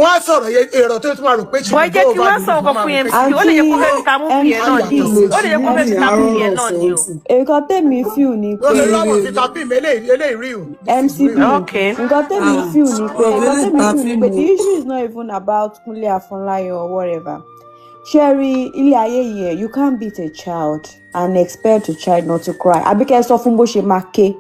Wọ́n á sọ̀rọ̀ yẹn, èrò tó tún máa rò pé ṣe Bọ́ ẹ jẹ́ kí wọ́n sọ ọkọ̀ fún yẹn, MC. Ó lè yẹ kó fẹ́ fi ta movie yẹn náà ni o. Ó lè yẹ kó fẹ́ fi ta movie yẹn náà ni o. Nǹkan tèmi feel ni pé Lórí lọ́wọ́ fi ta fíìmù eléyìí, eléyìí rí o. MCB, nǹkan tèmi feel ni pé nǹkan tèmi feel ni pé the issue is not even about Kunle Afolayan or whatever. Sherry, ilé ayé yìí ẹ̀, you can't beat a child and expect a child not to cry. Àbí kẹ́ ẹ sọ fún bó ṣe máa ké.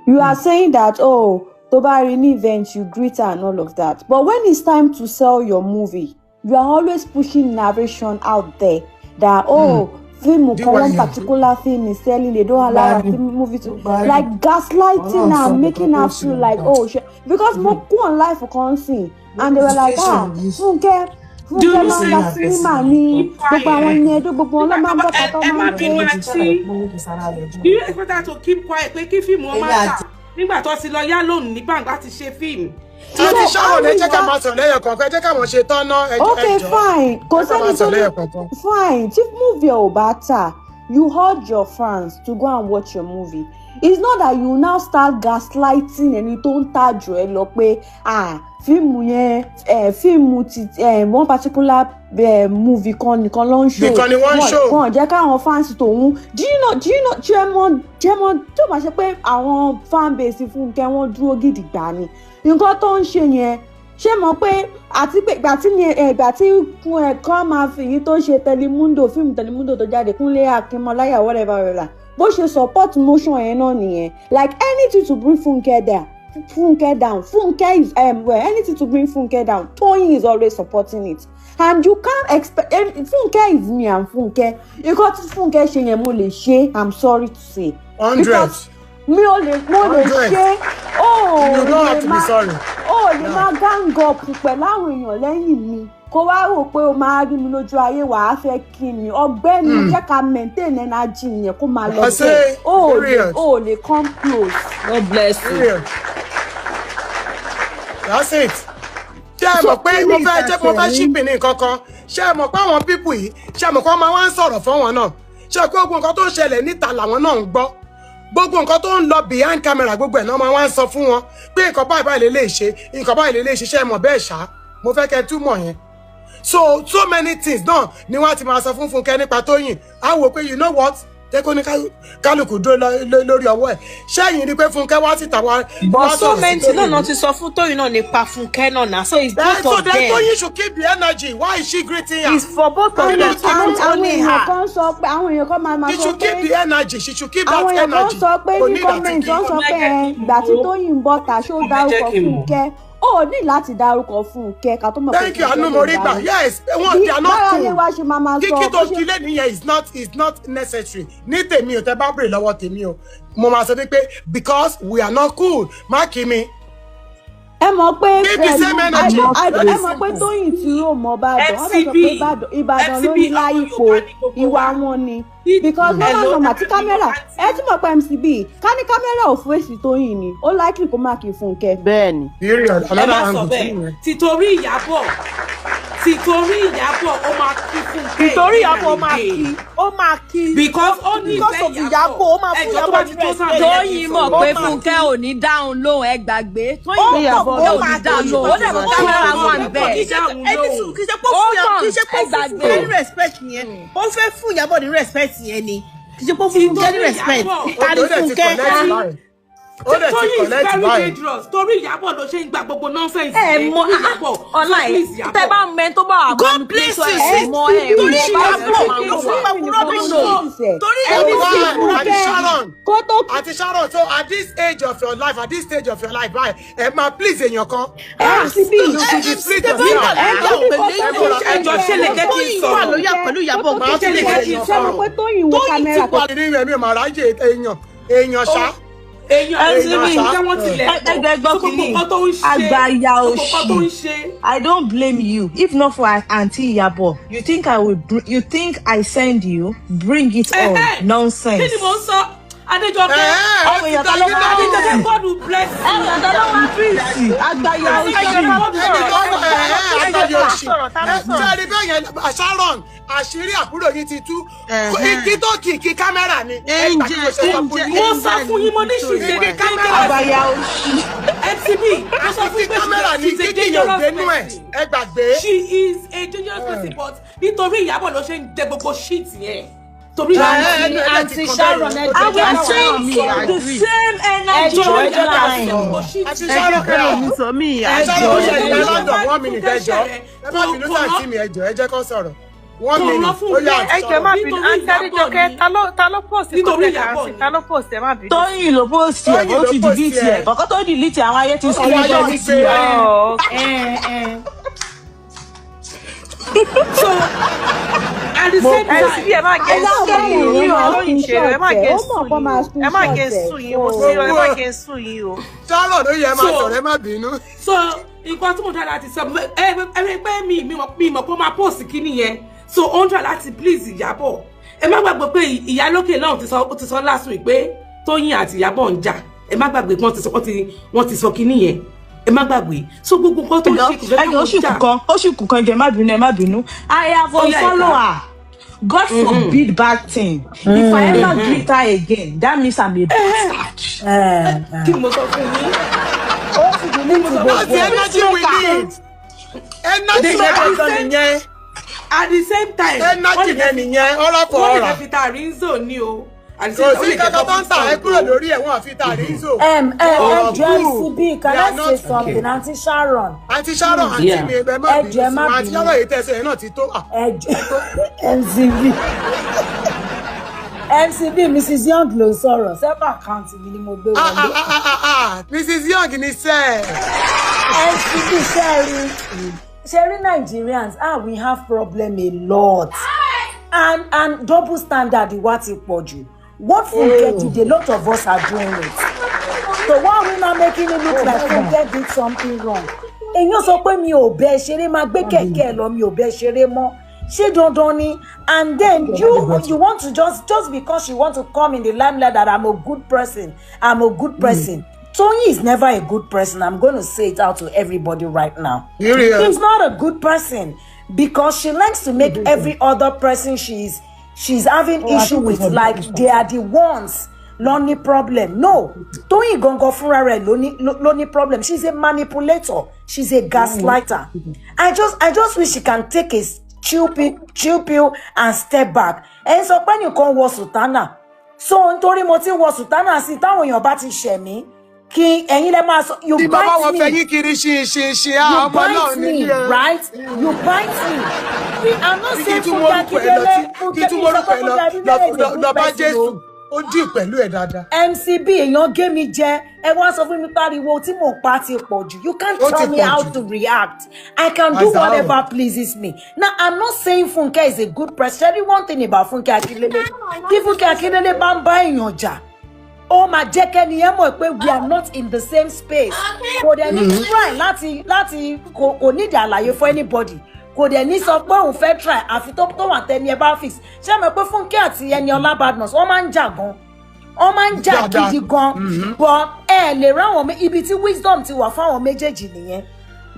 You are saying that, oh, tó bá rí ní event, you greet her and all of that. But when it's time to sell your movie, you are always pushing narration out there that, oh, fíìmù kan, one particular film is selling, they don't allow our film movie to, like, gaslighting her, making her feel like, oh shit, because mo kú on live kan sìn and they were like, "Ah, Funke, Funke máa ń gba sinimá ní gbogbo àwọn yẹn tó gbogbo wọn ló máa ń bọ́ pátá Ẹ má máa ń bínú ké." Àti do you expect her to keep quiet pé kí fíìmù wọn máa tà nígbà tó ti lọ yá lónìí ní bank láti ṣe fíìmù? Àti Sharon, ẹ jẹ́ ká máa sọ̀rọ̀ lẹ́yọ̀ kọ̀ọ̀kan, ẹ jẹ́ káwọn ṣe tán ná, ẹ Okay, jọ̀ọ́. fine, kò Ẹ ká máa sẹ́ni tó sọ̀rọ̀ ní lẹ́yọ̀ kọ̀ọ̀kan. Fine, tí movie ò bá tà, you urge your fans to go and watch your movie. It's not that you now start gaslighting ẹni tó ń tà jù ẹ lọ pé, ah, fíìmù yẹn ẹ, fíìmù ti ẹ, one particular movie kan nìkan ló ń show. Nìkan ni wọ́n ń show. Wọn jẹ́ káwọn fans tòun. Do you know, ṣé mọ tó bá ṣe pé àwọn fan base Fúnkẹ́, wọ́n dúró gidigba ni nǹkan tó ń ṣe yẹn? Ṣé mọ̀ pé àti pé ìgbà tí ìgbà tí ẹ kàn máa fi èyí tó ṣe Telemundo, fíìmù Telemundo tó jáde, Kúnlé Akínmọ́láyà, whatever, whatever, bó ṣe support motion yẹn náà nìyẹn, like anything to bring Funke down, Funke down. Funke is well, anything to bring Funke down, Toyin is always supporting it, and you can't expect Funke is me and Funke. Nǹkan tí Funke ṣe yẹn, mo lè ṣe, I'm sorry to say. 100. Because mi ò lè, mo lè 100. ṣe ó. You don't have to be sorry. Ó lè máa gang up pẹ̀lú àwọn èèyàn lẹ́yìn mi, kó wá rò pé o máa rí mi lójú ayé, wàá fẹ́ kí mi. Ọ̀gbẹ́ni, jẹ́ ká maintain energy yẹn kó máa lọ I say, bẹ́ẹ̀. Ó lè period. Ó lè come close. God bless you. Period. That's it. Ṣé ẹ mọ̀ pé mo fẹ́ jẹ́, mo fẹ́ ṣípì ní nǹkan kan? Ṣé ẹ mọ̀ pé àwọn people yìí, ṣé ẹ mọ̀ pé wọ́n máa wá ń sọ̀rọ̀ fún wọn náà? Ṣé ẹ pé gbogbo nǹkan tó ń ṣẹlẹ̀ níta làwọn náà ń gbọ́? Gbogbo nǹkan tó ń lọ behind camera, gbogbo ẹ̀ náà máa wá ń sọ fún wọn pé nǹkan báyìí báyìí lè lè ṣe, nǹkan báyìí lè lè ṣe. Ṣé ẹ mọ̀ bẹ́ẹ̀ ṣá? Mo fẹ́ kẹ́ túmọ̀ yẹn. So many things náà ni wọ́n á ti máa sọ fún Fúnkẹ́ nípa Tóyìn. Á wò pé, you know what, jẹ́ kó ní kálukú dúró lórí ọwọ́ ẹ̀. Ṣẹ́yìn rí pé Fúnkẹ́ wá síta wá But wá so sọ̀rọ̀ sí many Tóyìn náà náà ni? ti sọ fún Tóyìn náà nípa Fúnkẹ́ náà náà, so it's Then, both so of then them. Tóyìn should keep the energy. Why is she greeting her? It's for both of Kí ló them. kí And ló Not àwọn only èèyàn her. kan sọ pé, àwọn èèyàn kan máa She sọ should keep pé the energy. She should keep that àwọn èèyàn kan energy. sọ pé Kò ní ní ìdàtí comment, kí. wọ́n sọ pé ẹ ìgbà tí Tóyìn ń bọ̀ ta, ṣó dárúkọ Fúnkẹ́? Ó ní láti dárúkọ Fúnkẹ́ ká tó mọ̀ pé Thank you, Fúnkẹ́ Anu ló Morigba. dárúkọ. Yes, wọn, Bí they are not bára lé cool. wa ṣe máa sọ Kíkí tó bó ṣe kí lé nìyẹn is not necessary. Ní tèmi ò, tẹ bá bèrè lọ́wọ́ tèmi o, mo máa sọ pé because we are not cool, má kí mi. Ẹ mọ̀ pé Keep the same energy. Ẹ mọ̀ pé Tóyìn tí yóò mọ Ìbàdàn, wọ́n fẹ́ sọ pé MCB, Ìbàdàn ló MCB, ní ọmọ láyìpò Yorùbá ní gbogbo ìwà wa. wọn ni, because normal Hello, normal tí kámẹ́rà, ẹ tí mọ̀ pé MCB, ká ní kámẹ́rà ò fèsì Tóyìn ni, ó likely kó má kí Fúnkẹ́. Bẹ́ẹ̀ni. Period. Ẹ Another má sọ angle tún bẹ́ẹ̀. nìyẹn. Tìtorí Ìyábọ̀, ó máa kí Fúnkẹ́ Ìtorí again Ìyábọ̀, ó and máa again. kí, ó máa kí. Because ó ní Because ìfẹ́ of Ìyábọ̀, ó máa fún Ẹjọ́ tó Ìyábọ̀ bá ní ti tó sáà respect. Tóyìn mọ̀ Ó pé máa Fúnkẹ́ ò ní dáhùn lóhùn, ẹ gbàgbé. Ó Tóyìn mọ̀ pé mọ̀ Fúnkẹ́ ó ò ní máa dáhùn kí. lóhùn. Ó dẹ̀ mọ̀ kámẹ́rà wà ń bẹ̀. Kì í ṣe ẹni sùn, kì í ṣe pé ó Ó fún Ìyá- mọ̀, kì í ṣe pé ẹ ó fún gbàgbé. Fúnkẹ́ ní respect yẹn. Ó fẹ́ fún Ìyábọ̀ ní respect yẹn ni. Kì í ṣe pé ó fún Fúnkẹ́ ní Tìtorí respect. Ìyábọ̀. Ta ni Ó dẹ̀ ti Fúnkẹ́? connect báyìí. Ó dẹ̀ ti Tóyìn is connect very báyìí. dangerous. Torí Ìyábọ̀ ló ṣe ń gba gbogbo nonsense Ẹ yẹn. mọ Torí Ìyábọ̀. ọlá So ẹ please, Ìyábọ̀. tẹ bá mẹ tó bá wà God bless you, ẹ sis. mọ ẹ Torí mọ báwo Ìyábọ̀ ṣe máa ló wà. fún gbogbo rubbish. Torí Ẹ Ìyábọ̀ wá, ló fún àti Sharon, Kó tó àti Sharon, so at this age of your life, at this stage of your life báyìí, ẹ máa please èèyàn kan. MCB You should be please yourself. MCB, kó tó Ẹ jọ̀ọ́, ṣé lè jẹ́ kí n Tóyìn wà sọ̀rọ̀? lóyà pẹ̀lú Ìyábọ̀. Màá Ṣé lè jẹ́ kí n Ṣé mo sọ̀rọ̀? pé Tóyìn wo Tóyìn ti kámẹ́rà wà Nínú ẹ̀mí ò máa ráyè èèyàn èèyàn ṣá. Èèyàn MCB. èèyàn ṣá, wọ́n tilẹ̀ pọ̀. Ẹgbẹ́ gbọ́ So gbogbo kínní. nǹkan tó ń ṣe, Àgbàyà gbogbo nǹkan tó ń òṣì. ṣe. I don't blame you. If not for Aunty Iyabo, you think I will? You think I send you? Bring it on. Ẹhẹ́. Nonsense. Kí ni mò ń sọ? Adéjọkẹ́. Ẹ̀ẹ́, ó Ọmọ ti èèyàn da kan ló yín máa lọ́rùn. Adéjọkẹ́, God will bless you. Ẹ̀rọ tó ló máa fíìsì. Àgbàyà òṣì. Ẹni tó ń ẹ̀ẹ́, àgbàyà òṣì. Sọ̀rọ̀, ta ló sọ̀rọ̀? Ṣé ẹ rí bẹ́ẹ̀ yẹn? yẹn, Sharon, àṣírí àbúrò yín ti tú. Igi tó kì í kí kámẹ́rà ni. Ẹ gbà kí mo ṣe sọ fún yín. Mo sọ fún yín, mo ní she's a Igi kámẹ́rà Àbáyá òṣì. MCB, mo sọ fún Igi yín pé kámẹ́rà ni she's a kíkì yẹn ò dangerous dénú ẹ̀. person. Ẹ gbàgbé. She is a dangerous person, but nítorí Ìyábọ̀ ló ṣe ń jẹ gbogbo shit yẹn. Torí Ìyábọ̀ Ẹnu ẹ̀ Aunty ti kàn Sharon, bẹ́ẹ̀ ẹ yẹn. And we jọ̀ọ́ are ẹ saying jọ̀ọ́ keep the same energy ẹ jọ̀ọ́ ẹ jẹ́ ká online. sọ̀rọ̀. Àti Ẹ jẹ́ Sharon kẹ́lò mi sọ mí ẹ Sharon ó àjọ. ṣe ìgbà London 1 minute, ẹ jọ̀ọ́. Ẹ má bínú Kò rán sáà tí mi, ẹ jọ̀ọ́, ẹ jẹ́ kó sọ̀rọ̀. One kò rán minute. Ó yá Fúnkẹ́. àti Ẹ jọ̀ọ́ ẹ má Sharon. bínú. Nítorí Aunty Ìyábọ̀ Adéjọkẹ́, ni. ta ló post Nítorí content Ìyábọ̀ àǹtí? ni. Ta ló post? Ẹ má bínú. Tóyìn ló post ẹ̀, Tóyìn ó ló ti post delete ẹ̀. ẹ̀. Kọ̀kọ́ tó delete ẹ̀, àwọn ayé ti Àwọn ayé screenshot ti gbé ẹ̀. ẹ. Oh, okay. So at the same MCB, time, ẹ má gé Aláwọ̀ sùn yìí o. Mi èèyàn ò máa lóyìn ṣeré, ẹ má screenshot gé ẹ̀, ó mọ̀ sùn kó máa yìí o. Ẹ má screenshot gé ẹ̀ sùn yìí o. Mo so sí ẹ má Gbogbo gé sùn yìí o. Sharon ló yẹ máa so sọ̀rọ̀, ẹ má bínú. so nǹkan tí mo try láti sọ, ẹ ẹ pé mi mọ̀ pé ó máa post kíní yẹn, so ó ń try láti please Ìyábọ̀. Ẹ má gbàgbé pé ìyálókè náà ti sọ, ó ti sọ last week pé Tóyìn àti Ìyábọ̀ ń jà. Ẹ má gbàgbé pé wọ́n ti sọ, wọ́n ti sọ kíní yẹn. Ẹ má gbàgbé. So gbogbo nǹkan tó ń ṣe, kò fẹ́ Ẹjọ, ó káwọn sì jà. kù kan, ó sì kù kan jẹ, má bínú, ẹ má bínú. I have Ó yá, unfollow ìka. her. God forbid bad thing. If I ever greet her again, that means I'm a bastard. Kí ni mo sọ fún yín? Ó ti delete That's gbogbo the ẹ̀. energy we need. Energy yẹn At the gangan same nìyẹn. At the same time, wọ́n Energy lè yẹn fẹ́ fi nìyẹn, ọ̀rọ̀ for wọ́n lè ọ̀rọ̀. fẹ́ fi ta àríńzò ní o. At the Kò same time, ó sí lè jẹ́ kankan tó ń public tà ẹ stunt kúrò o. lórí ẹ̀, wọ́n àfi ta àríńzò. Ẹ Ọ̀rọ̀ jọ̀ọ́, kù. MCB, They can are I say not something? Aunty Sharon, Àǹtí Sharon, please. àǹtí Yeah. mi, ẹ má Ẹ bínú jọ̀ọ́, ẹ sí má wọn. Àǹtí bínú. Sharon, èyí tẹ̀sẹ̀ yẹn náà ti tó. Ah, Ẹ jọ̀ọ́, MCB. MCB, Mrs. Young ló ń sọ̀rọ̀. Self account mi ni mo gbé ah, wọlé. ah, ah, ah, ah. Mrs. Young ni sẹ́ẹ̀. MCB, ṣe rí Nigerians, ah, we have problem a lot. And double standard wa ti pọ̀ jù. What Funke did, a lot of us are doing it. So why are we now making it look like Funke did something wrong? Èyàn sọ pé mi ò bẹ ṣeré, máa gbé kẹ̀kẹ́ ẹ lọ, mi ò bẹ ṣeré mọ́. Ṣé dandan ni? And then you want to just because you want to come in the limelight that I'm a good person, I'm a good person. Toyin is never a good person. I'm going to say it out to everybody right now. Rí ẹ. She's not a good person because she likes to make every other person she's having issue with like they are the ones ló ní problem. No, Tóyìn gangan fúnra rẹ̀ ló ní problem. She's a manipulator. She's a gaslighter. I just wish she can take a chill pill and step back. Ẹ sọ pé nìkan wọ sùtánà, so nítorí mo ti wọ sùtánà sí, táwọn èèyàn bá ti ṣẹ̀ mí, kí ẹ̀yin lẹ máa sọ you Tí bàbá bite wọn me fẹ́ yín kiri ṣe ṣe ṣe á you ọmọ náà bite ní me kí ẹ. right, you bite me. See, I'm not Kí saying tún Funke morúkọ ẹ lọ Akindele tí kí Funke tún mi sọ morúkọ pé ẹ lọ Funke Akindele is a lọ good lọ bá person Jésù. o. Ó dì pẹ̀lú ẹ̀ dáadáa. MCB, èèyàn gé mi jẹ, ẹ wá sọ fún mi pariwo tí mò ń pa ti pọ̀ jù. You can't Ó ti tell me pọ̀ how jù. to react. I can do Azao. whatever pleases me. Now, I'm not saying Funke is a good person. Ṣé rí one thing about Funke Akindele, tí Funke Akindele bá ń bá èèyàn jà, ó máa jẹ́ kẹ́ni yẹn mọ̀ pé we are not in the same space. Kò dẹ̀ ní try láti kò nídìí àlàyé for anybody. Kò dẹ̀ ní sọ pé òun fẹ́ try, àfi tó wà tẹ́ni ẹ bá fix. Ṣé mo pé Fúnkẹ́ àti Ẹniọlá Badmus, wọ́n máa ń jà gan, wọ́n máa ń jà Dáadáa. gidi gan, but ẹ lè ráwọn ibi tí wisdom ti wà fáwọn méjèèjì nìyẹn.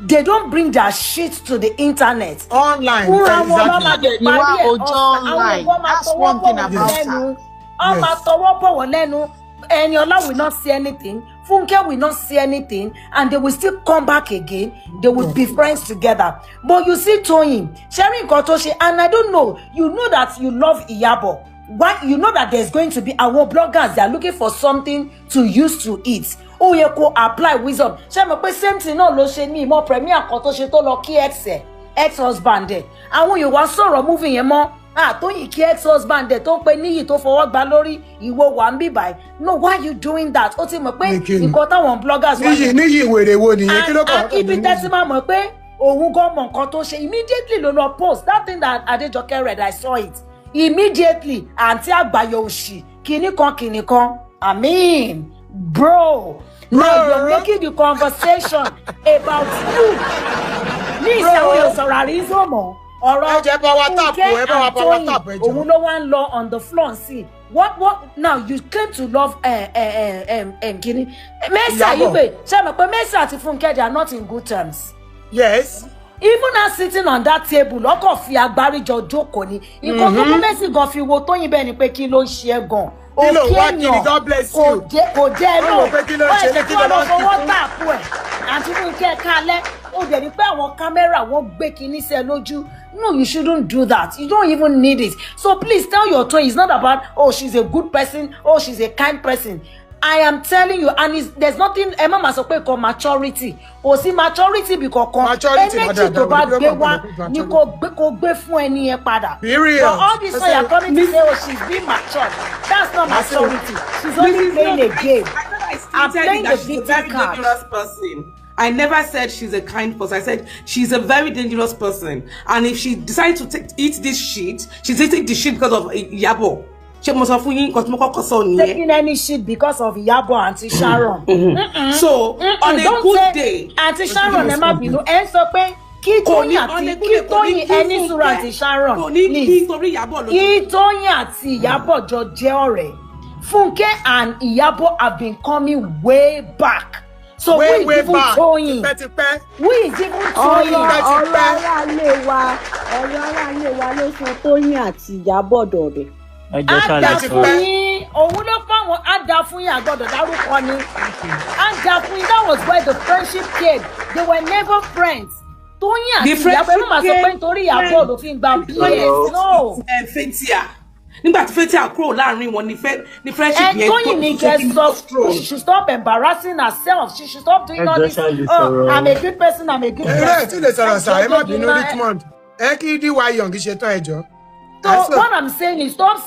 They don't bring their shit to the internet. Online. Fúnra wọn lọ́ máa Exactly. parí Ìwà ẹ̀ òjò ọ̀sán. Àwọn online. èèyàn máa That's tọwọ́ one bọ̀ thing wọ́n about her. lẹ́nu, wọ́n máa Yes. tọwọ́ bọ̀ wọ́n lẹ́nu. Eniola will not see anything, Funke will not see anything, and they will still come back again. They will be friends together. But you see Toyin sharing nǹkan tó ṣe, and I don't know, you know that you love Iyabo. Why you know that there's going to be àwọn bloggers, they are looking for something to use to eat. Ó yẹ kó apply wisdom. Ṣé mo pé same thing náà ló ṣe ní ìmọ̀ premier kan tó ṣe, tó lọ kí ex ẹ̀, ex husband ẹ̀. Àwọn èèyàn wá sọ̀rọ̀ movie yẹn mọ́. Àtóyìn kí ex husband ẹ̀ tó ń pe Níyì, tó fọwọ́ gbá lórí, ìwọ wà ń bì báyìí. No, why you doing that? Ó ti mọ̀ pé Ní kíni? nǹkan táwọn bloggers wá Níyì, Níyì wèrè wo nìyẹn? Kí ló kàn and ibi tẹ́tí máa mọ̀ pé òun gan mọ̀ nǹkan tó ṣe, immediately ló lọ post that thing that Adejoke read. I saw it immediately. Àǹtí àgbàyọ òṣì, kinní kan kinní kan. I mean, bro, now you're making the conversation about you. Ní ìsàwọn èèyàn sọ̀rọ̀ àrísọ̀ mọ́ ọ̀rọ̀ Ẹ jẹ́ bá wa tap Fúnkẹ́ o, ẹ bá wa and power Tóyìn, tap, ẹ jọ̀ọ́. òun ló wá ń lọ on the floor sí. What now? You claim to love kini Mercy Ìyábọ̀. Aigbe. Ṣe mọ̀ pé Mercy àti Fúnkẹ́, they are not in good terms. Yes. Even her sitting on that table, ọkọ̀ fi agbáríjọ jókòó ni. Nǹkan tó mú Mercy gan fi wo Tóyìn bẹ́ẹ̀ ni pé kí ló ń ṣe é gan. Kí ló ń Òkè wá kiri? èèyàn God bless kò you. jẹ́ kò jẹ́ ẹ Wọ́n náà. wò pé kí ló ń Wọ́n ṣe ẹ̀ṣẹ̀ kí tí ló wọ́n lọ lọ fọwọ́ kí fún. tààpù ẹ̀. Àǹtí Fúnkẹ́ kalẹ́, ó dẹ̀ ní pé àwọn kámẹ́rà wọ́n gbé kinní sí ẹ lójú. No, you shouldn't do that. You don't even need it. So please tell your Toyin, it's not about, oh, she's a good person, oh, she's a kind person. I am telling you, and it's, there's nothing, ẹ má máa sọ pé kan maturity. Kò sí maturity bí kankan. Maturity Energy tó bá dáadáa, gbé wá maturity. ni kò gbé fún ẹni yẹn padà. Period. But all this one you're coming to say, oh, she's being matured. That's not maturity. She's only Mrs. playing a game. I thought I I'm stated playing that the she's a victim very card. dangerous person. I never said she's a kind person. I said she's a very dangerous person. And if she decides to eat this shit, she's eating the shit because of Iyabo. Ṣé mo sọ fún yín nǹkan tí mo kọ́kọ́ sọ nìyẹn? Taking any shit because of Iyabo, Aunty Sharon. So, on a Don't good say day, Aunty Sharon, ẹ má bínú. Ẹ ń sọ pé kí kò Tóyìn ní on àti a good kí day, kò ní Tóyìn kí ẹni sùúrù Fúnkẹ́, Aunty Sharon, kò ní kí please. torí Iyabo ló Kí Tóyìn àti Ìyábọ̀ jọ jẹ́ ọ̀rẹ́. Fúnkẹ́ and Ìyábọ̀ have been coming way back. So who Way is way even back. Tóyìn? Tipẹ́tipẹ́. Who is even Ọ̀rọ̀ Tóyìn? ọ̀rọ̀ Tipẹ́tipẹ́. aráalé wa, ọ̀rọ̀ aráalé wa ló sọ Tóyìn àti Ìyábọ̀ dọ̀rẹ́. Ẹ jẹ́ Á ká dá lè fún sọ̀rọ̀. yín, òun ló fáwọn, á dá fún yín, àgbọ̀dọ̀ dárúkọ ni. Á dá fún yín, that was where the friendship came. They were never friends. Tóyìn The àti Ìyábọ̀, ẹ má máa sọ pé friendship nítorí Ìyábọ̀ ló fi ń gba BS. No. Fathia. Nígbà tí Fathia kúrò láàrin wọn ni friendship And yẹn Tóyìn ní tó kẹ́ kí sọ, strong. she should stop embarrassing herself. She should stop doing Ẹ all jẹ́ this. ká lè Oh, sọ̀rọ̀. I'm a good person, I'm a good Irú ẹ̀ person. tí lè sọ̀rọ̀ Ẹ sà, ẹ jọ̀ọ́ má jẹ́ kí bínú n máa. Richmond. Ẹ kí DY Young ṣe tán ẹ jọ̀ọ́. So what I'm saying is stop